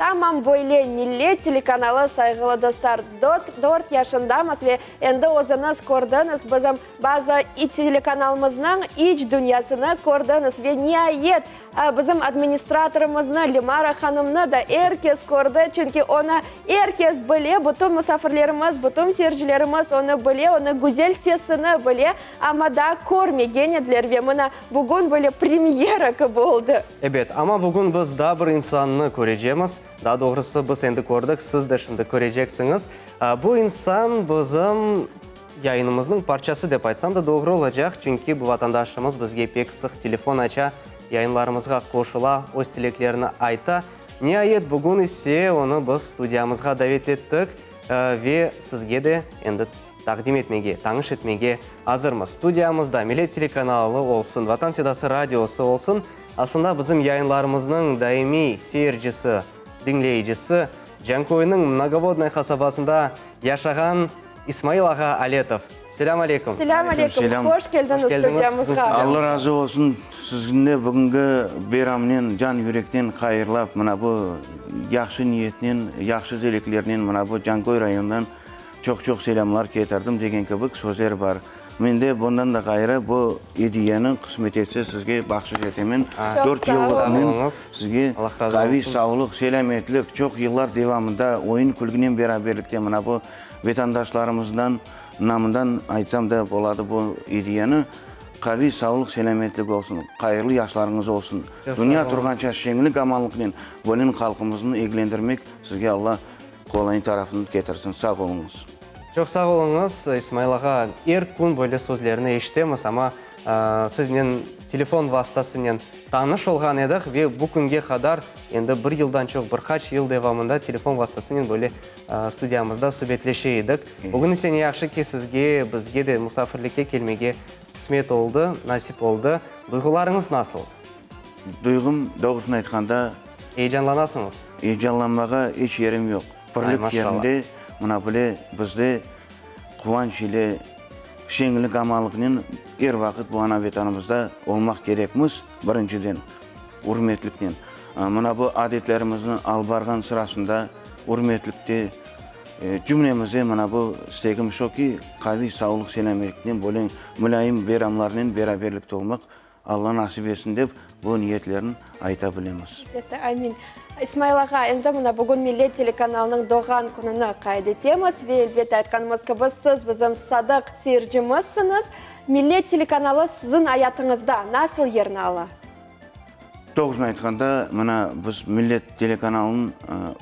Tamam böyle Millet telekanalı, sayğılı dostlar, dört yaşındamız ve endi özüñiz kördiñiz, bizim bazı telekanalımıznıñ iç dünyasını kördiñiz ve niayet, Bizim administratorımıznı, Lemara hanımnı da er kes kördi, çünki onı er kes bile, bütün musafirlerimiz, bütün seyircilerimiz onı bile, onıñ güzel sesini bile, amma daa körmegen ediler ve mına bugün böyle premyera kibi oldı. Ebet, amma bugün biz daa bir insannı körecemiz, daa doğrusı biz endi kördik, siz de şimdi köreceksiñiz. Bu insan bizim Yayınımıznıñ parçası dep aytsam da doğru olacaq, çünki bu vatandaşımız bizge pek sıq telefon aça, yayınlarımızğa qoşula, öz tileklerini ayta. Niayet, bugün ise onı biz studiyamızğa davet ettik ve sizge de endi taqdim etmege, tanış etmege azırmız. Studiyamızda Millet telekanalı olsun, Vatan sedası radiosı olsun, aslında bizim yayınlarımıznıñ daimiy seyircisi, diñleyicisi, Canköyniñ Mnogovodnaya qasabasında yaşağan İsmail ağa Aletov. Selâm aleyküm. Selâm aleyküm. Hoş keldiñiz studiyamızğa. Alla razı olsun. Sizni de bugünki bayramnen can yürekten hayırlap, mına bu yahşı niyetnen, yahşı tileklernen mına bu Canköy rayonından çoq-çoq selâmlar ketirdim degen kibi sözler bar. Men de bundan da ğayrı bu ediyeni qısmet etse sizge bahşış etemen. Dört yıllıqnen sizge qaviy sağlıq, selâmetlik, çoq yıllar devamında oyun-külgünen beraberlikte mına bu Vetandaşlarımızdan namından aytsam da boladı bu ediyeni. Qaviy sağlıq, selâmetlik olsun, hayırlı yaşlarıñız olsun. Dünya turğança şeñlik, amanlıqnen bölün halqımıznı eglendirmek sizge Alla qolayın tarafını ketirsin. Sağ oluñız. Çoq sağ oluñız, İsmail ağa. Er kün böyle sözlerni eşitemiz, amma siznen telefon vastasınen tanış olğan edik ve bu künge qadar, endi bir yıldan çoq, bir qaç yıl devamında telefon vastasınen böyle Studiyamızda subetleşe edik. Bugün ise ne yahşı ki, sizge, bizge de musafirlikke kelmege qısmet oldı, nasip oldı. Duyğularıñız nasıl? Duyğum, doğrusını aytqanda. Eyecanlanasıñız? Eyecanlanmağa iç yerim yoq. Birlik yerinde, mına böyle bizde quvanç ile, şeñlik, amanlıqnen er vaqıt bu ana Vetanımızda olmaq kerekmiz, birinciden, ürmetliknen. Mına bu adetlerimizni alıp barğan sırasında ürmetlikte cümlemize mına bu istegim şo ki, qaviy sağlıq, selâmetliknen böyle mulâyim bayramlarnen beraberlikte olmaq Alla nasip etsin dep bu niyetlerni ayta bilemiz. Elbette, amin. İsmail ağa, endi mına bugün Millet telekanalınıñ doğğan kününi qayd etemiz ve elbette aytqanımız kibi siz bizim sadıq seyircimizsiniz. Millet telekanalı siziñ ayatıñızda nasıl yerni ala? Doğrusını aytqanda, mına biz Millet telekanalınıñ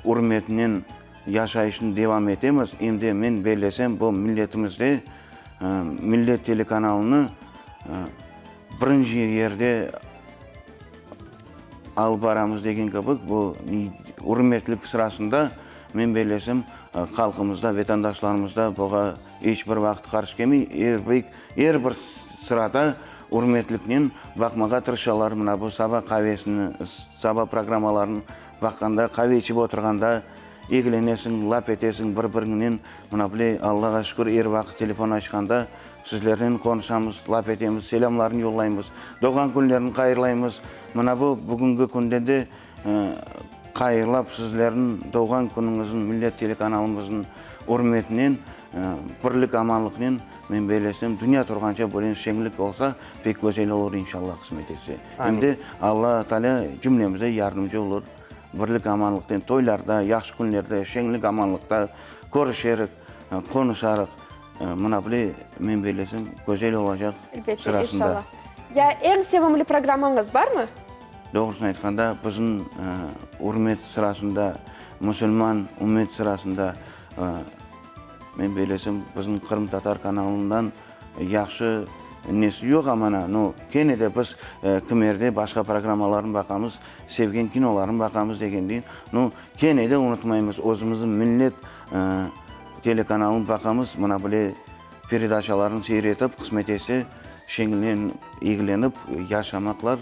ürmetinen yaşayışnı devam etemiz. Em de men bellesem, bu milletimizde Millet telekanalını birinci yerde alıp baramız degen kibi, bu ürmetlik sırasında, men bellesem, halqımızda, vetandaşlarımızda buğa iç bir vaqıt qarşı kelmey, er bir sırada ürmetliknen baqmağa tırışalar. Mına bu saba qavesini, saba programmalarını baqqanda, qave içip oturğanda eglenesiñ, laf etesiñ bir-biriñnen. Mına bile, Allağa şükür, er vaqıt telefon açqanda sizlernen qonuşamız, laf etemiz, selâmlarnı yollaymız, doğğan künlerini hayırlaymız. Mına bu bugünki künde de hayırlap sizlerniñ doğğan künüñizni Millet telekanalımıznıñ ürmetinen, birlik, amanlıqnen men bellesem, dünya turğanca böyle şeñlik olsa, pek güzel olur, inşallah, qısmet etse. Em de Alla Taalâ cümlemize yardımcı olur, birlik, amanlıqnen toylarda, yahşı künlerde, şeñlik, amanlıqta körüşerik, qonuşarıq. Mına bile, men bellesem, güzel olacaq Elbette, sırasında. inşallah. Ya eñ sevimli programmañız barmı? Doğrusını aytqanda, bizim ürmet sırasında, musulman ümmet sırasında, men bellesem, bizim qırımtatar kanalından yahşı nesi yoq amana, no, kene de biz kimerde başqa programmalarnı baqamız, sevgen kinolarnı baqamız degendeyin, no, kene de unutmaymız, özümizniñ millet telekanalını baqamız, mına böyle peredaçalarnı seyir etip, qısmet etse, şeñlen, eglenip yaşamaqlar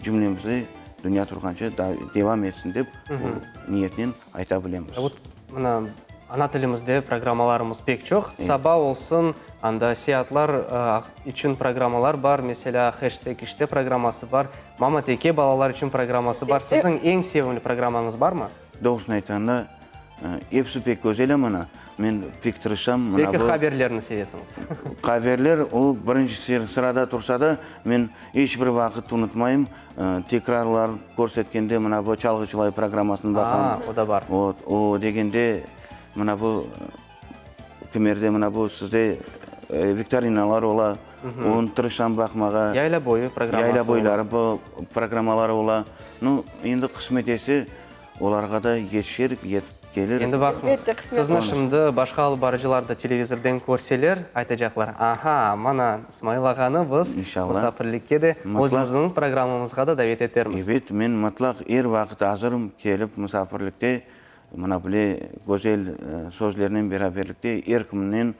cümlemizi dünya turğanca devam etsin dep, bu niyetnen ayta bilemiz. Vot, mına, ana tilimizde programmalarımız pek çoq. Saba olsun, anda seyaatlar içün programmalar bar, meselâ, Heşteg işte programması bar, Mama teke balalar içün programması bar. Siziñ eñ sevimli programmañız barmı? Doğrusını aytqanda, episi pek güzel amma men pek tırışam. Mına Belki bu haberlerni sevesiñiz? Haberler, o birinci sırada tursa da, men iç bir vaqıt unutmayım. Tekrarlar körsetkende mına bu Çalğıçılay programmasını baqam. A, o da bar. Vot, o degende mına bu kimerde mına bu sizde viktorinalar ola, onı tırışam baqmağa. Yayla boyu programması Yayla ola. boyları bu programmaları ola. Nu, endi qısmet etse, olarğa da yetişer, yetip kelir. Endi baqıñız, Elbette, qısmet sizni olsa. şimdi başqa alıp barıcılar da televizorden körseler, aytacaqlar, Aha, mana, İsmail ağanı biz İnşallah. musafirlikke de, Mıtlaq. özümüzniñ programmamızğa da davet etermiz. Ebet, men mıtlaq er vaqıt azırım kelip musafirlikte, mına bile güzel sözlernen beraberlikte er kimnen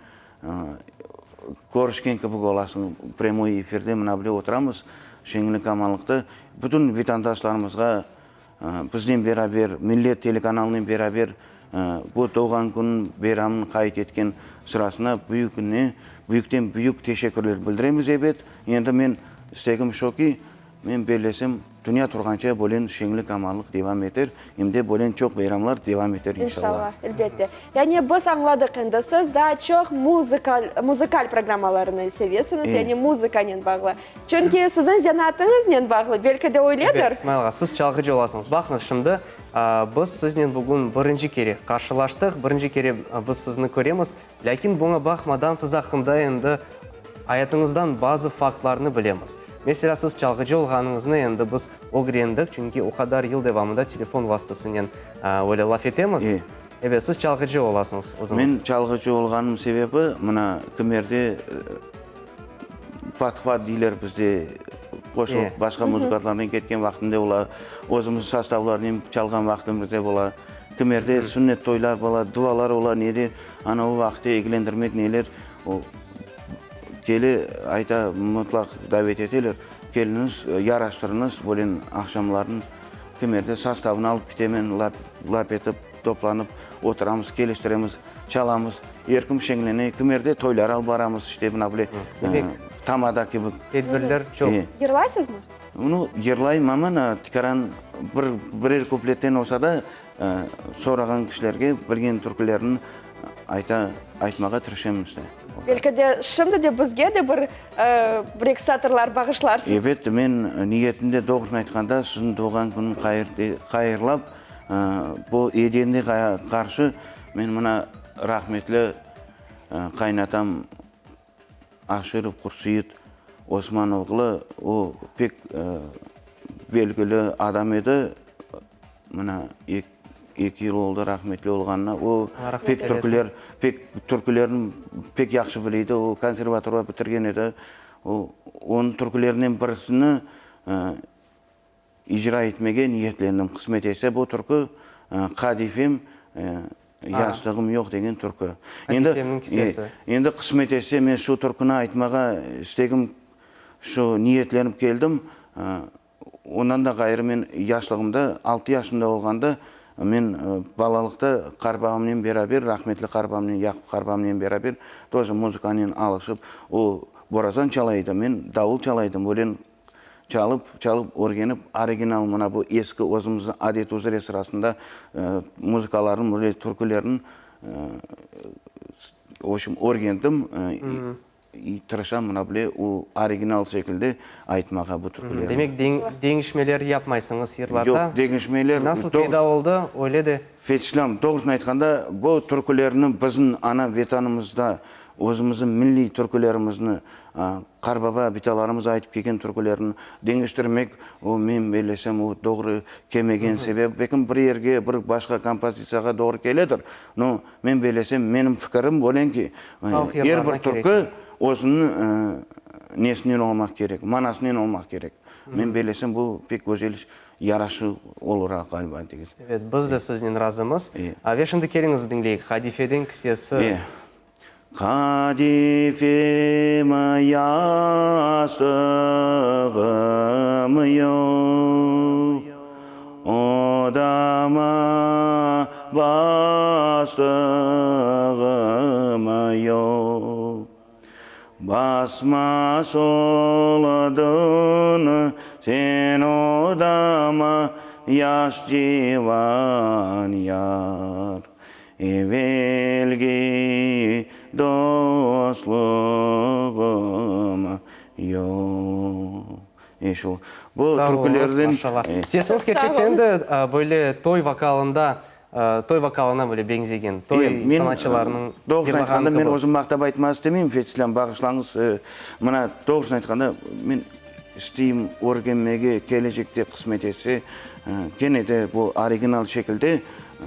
Körüşken kibi olasıñ, prâmoy efirde mına bile oturamız, şeñlik-amanlıqta. Bütün vetandaşlarımızğa biznen beraber, Millet telekanalınen beraber bu doğğan kün bayramını qayd etken sırasına büyükine, büyükten büyük teşekkürler bildiremiz, ebet. Endi men istegim şo ki, Men bellesem, dünya turğanca bölen şeñlik-amanlıq devam eter, em de bölen çoq bayramlar devam eter, inşallah. İnşallah, elbette. Yani biz añladıq endi, siz daa çoq muzıkal, muzıkal programmalarını sevesiñiz, yani muzıkanen bağlı. Çünki siziñ zenaatıñıznen bağlı, belki de öyledir? Ebet, İsmail ağa, siz çalğıcı olasıñız. Baqıñız, şimdi biz siznen bugün birinci kere qarşılaştıq, birinci kere biz sizni köremiz. Lâkin buña baqmadan siz aqqında endi ayatıñızdan bazı faktlarnı bilemiz. Meselâ, siz çalğıcı olğanıñıznı endi biz ögrendik, çünki o qadar yıl devamında telefon vastasınen öyle laf etemiz. Ebet, siz çalğıcı olasıñız özüñiz. Men çalğıcı olğanım sebebi, mına, kimerde pathvat deyler bizde, qoşulıp başqa muzıkantlarnen ketken vaqtında ola, özümizniñ sostavlarnen çalğan vaqtımızda ola. Kimerde sünnet toylar bola, dualar ola, nede, ana o vaqıtte eglendirmek neler, o, kele, ayta, mıtlaq davet eteler, keliñiz, yaraştırıñız, böyle aqşamların kimerde sostavını alıp kitemen, lap, lap etip, toplanıp oturamız, keliştiremiz, çalamız, er kim şeñlene, kimerde toylar alıp baramız, işte, mına böyle, tamada kibi. Tedbirler çoq. Yırlaysızmı? Nu, yırlayım, amma tikaran bir, birer kupletten olsa da, sorağan kişilerge bilgen türkülerni ayta, aytmağa tırışam işte. Belki de şimdi de bizge de bir, bir-eki satırlar bağışlarsıñ. Ebet, men niyetimde, doğrusını aytqanda, siziñ doğğan künüñ hayırlap, bu ediyene qarşı men mına rahmetli qaynatam Aşırov Qurtseit Osman oğlu, o pek belgili adam edi, mına eki yıl oldı rahmetli olğanına, o pek türküler, pek türkülerni pek yahşı bile edi, o konservatoriya bitirgen edi, o, onıñ türkülerinden birisini İcra etmege niyetlendim. Qısmet etse, bu türkü Qadifem, yastığım yoq degen türkü. Qadifemniñ kisesi. Endi qısmet etse, men şu türküni aytmağa istegim, şu niyetlenip keldim. Ondan da ğayrı men yaşlığımda, altı yaşımda olğanda, men balalıqta qarbağımnen beraber, rahmetli qarbamnen, Yaqub qarbamnen beraber toje muzıkanen alışıp, o borazan çala edi, men davul çala edim. Ölen Çalıp, çalıp örgenip, original mına bu eski özümizniñ adet üzre sırasında muzıkalarnıñ, böyle türkülerniñ, v obşem, örgendim. Tırışam mına böyle o original şekilde aytmağa bu türkülerni. Demek, deñişmeler yapmaysıñız yırlarda? Yoq, deñişmeler. Nasıl peyda oldı, öyle de. Fetişlam, doğrusını aytqanda, bu türkülerni bizim ana Vetanımızda özümizniñ milliy türkülerimizni Qarbaba bitalarımız aytıp kelgen türkülerni deñiştirmek, o, men bellesem, o doğru kelmegen, sebebi belkim bir yerge, bir başqa kompozitsiyağa doğru keledir, no, men bellesem, menim fikirim öyle ki, er bir türkü özüniñ nesinen olmaq kerek, manasınen olmaq kerek. Men bellesem, bu pek güzel yaraşıq olur, ğaliba, degen. Evet, biz de siznen razımız. Ve şimdi keliñiz diñleyik, Qadifeden kisesi. Qadifem yastığım yoq, Odama bastığım yoq. Basma soldıñ sen odama. Yaş civan yar, Evelgi dostluğım yoq. Eş ol. Bu Sağ oluñız, türkülerden. maşallah. Sesiñiz kerçekten de böyle toy vokalında, toy vokalına böyle beñzegen, toy sanatçılarınıñ Doğrusını yırlağanı aytqanda, men kibi. özüm maqtap aytmaq istemeyim, Fetislâm, bağışlañız. Mına, doğrusını aytqanda, men isteyim örgenmege, kelecekte qısmet etse, kene de bu original şekilde,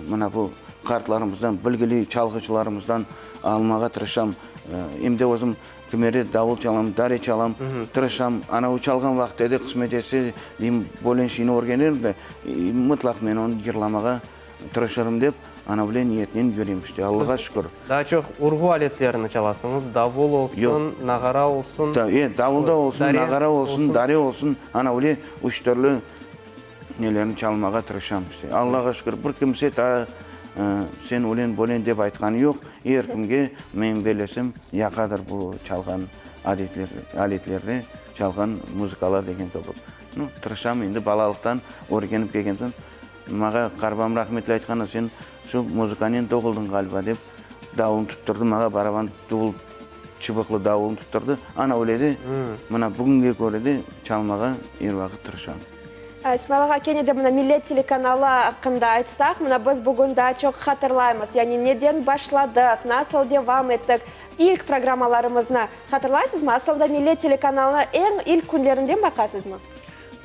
mına bu qartlarımızdan, bilgili çalğıcılarımızdan almağa tırışam. Em de özüm Kimerde davul çalam, dare çalam, tırışam. Ana o çalğan vaqıtta da qısmet etse, deyim, böyle şeyni örgenerim de, mıtlaq men onı yırlamağa tırışırım dep, ana böyle niyetnen yürem işte, Allağa şükür. Daa çoq urğu aletlerini çalasıñız, davul olsun, nağara olsun. E, davul da olsun, nağara olsun, dare olsun, ana öyle üç türlü nelerni çalmağa tırışam işte. Allağa şükür, bir kimse taa sen ölen bölen dep aytqanı yoq. Er kimge, men bellesem, yaqadır bu çalğan adetler, aletlerde çalğan muzıkalar degen kibi. Nu, tırışam endi balalıqtan örgenip kelgen soñ, mağa qarbam rahmetli aytqanı, sen şu muzıkanen doğuldıñ ğaliba dep, davulnı tuttırdı, mağa baraban tuvul çıbıqlı davulnı tuttırdı. Ana öyle de, mına bugünge köre de çalmağa er vaqıt tırışam. İsmail ağa, kene de mına Millet telekanalı aqqında aytsaq, mına biz bugün daa çoq hatırlaymız, yani neden başladıq, nasıl devam ettik, ilk programmalarımıznı hatırlaysızmı? Asıl da Millet telekanalını eñ ilk künlerinden baqasızmı?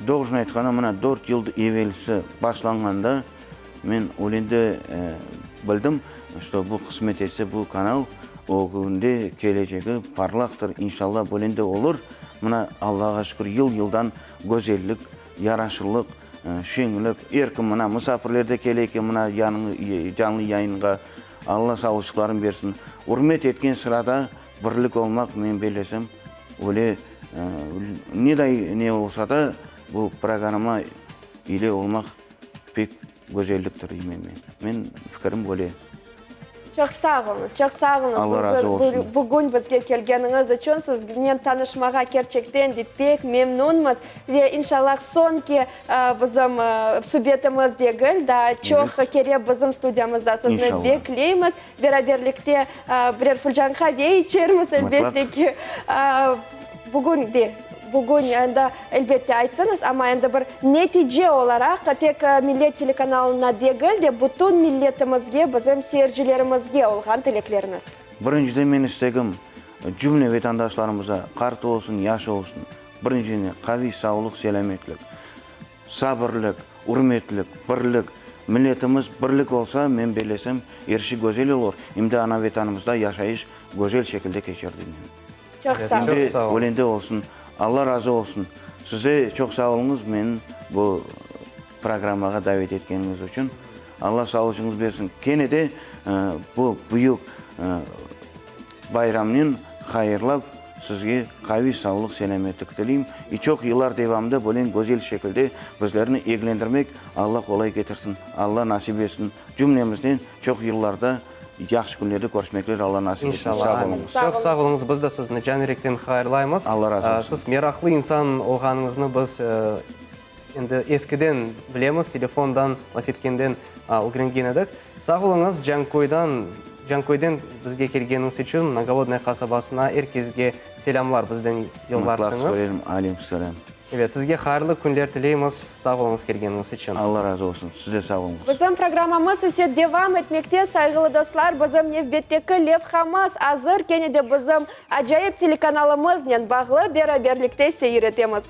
Doğrusını aytqanda, mına dört yıl evelsi başlanğanda men öyle de bildim, şto bu qısmet etse bu kanal ögünde kelecegi parlaqtır, inşallah böyle de olur. Mına Allağa şükür yıl-yıldan Gözellik, yaraşıqlıq, şeñlik, er kim mına musafirler de kele eken mına yanıñ canlı yayınğa, Alla sağlıqlarını bersin. Ürmet etken sırada birlik olmaq, men bellesem, öyle neday ne olsa da bu programma ile olmaq pek gözelliktir deymen men. Men fikirim öyle. Çoq sağ oluñız, çoq sağ oluñız Alla razı olsun. bugün bizge kelgeniñiz içün, siznen tanışmağa kerçekten de pek memnunmız ve inşallah soñki bizim subetimiz degil, daa çoq kere bizim studiyamızda sizni bekleymiz, beraberlikte birer filcan qave içermiz, elbette ki. Bugün de, bugün endi, elbette, ayttıñız, amma endi bir netice olaraq, tek Millet telekanalına degil de, bütün milletimizge, bizim seyircilerimizge olğan tilekleriñiz. Birinciden men istegim, cümle vetandaşlarımıza, qartı olsun, yaşı olsun, birinciden qaviy sağlıq, selâmetlik. Sabırlıq, ürmetlik, birlik, milletimiz birlik olsa, men bellesem, er şey güzel olur, em de ana Vetanımızda yaşayış güzel şekilde keçer deymen. Çoq sağ Em de ölende olsun. Alla razı olsun. Siz de çoq sağ oluñız, meni bu programmağa davet etkeniñiz içün. Alla sağlıcıñız bersin. Kene de bu büyük Bayramnen hayırlap, sizge qaviy sağlıq, selâmetlik tileyim. İ çoq yıllar devamında böyle güzel şekilde bizlerni eglendirmek Alla qolay ketirsin, Alla nasip etsin. Cümlemiznen çoq yıllarda yahşı künlerde körüşmekler Alla nasip etsin. İnşallah. Sağ oluñız. Çoq sağ oluñız. Biz de sizni can yürekten hayırlaymız. Alla razı olsun. Siz meraqlı insan olğanıñıznı biz endi eskiden bilemiz, telefondan laf etkenden ögrengen edik. Sağ oluñız, Canköydan, Canköyden bizge kelgeniñiz içün, Mnogovodnaya qasabasına er kesge selâmlar bizden yollarsıñız. Mıtlaq söylerim, aleyküm selâm. Evet, sizge hayırlı künler tileymiz, sağ oluñız kelgeniñiz içün. Alla razı olsun, siz de sağ oluñız. Bizim programmamız ise devam etmekte, sayğılı dostlar, bizim nevbetteki levhamız azır, kene de bizim acayip telekanalımıznen bağlı, beraberlikte seyir etemiz.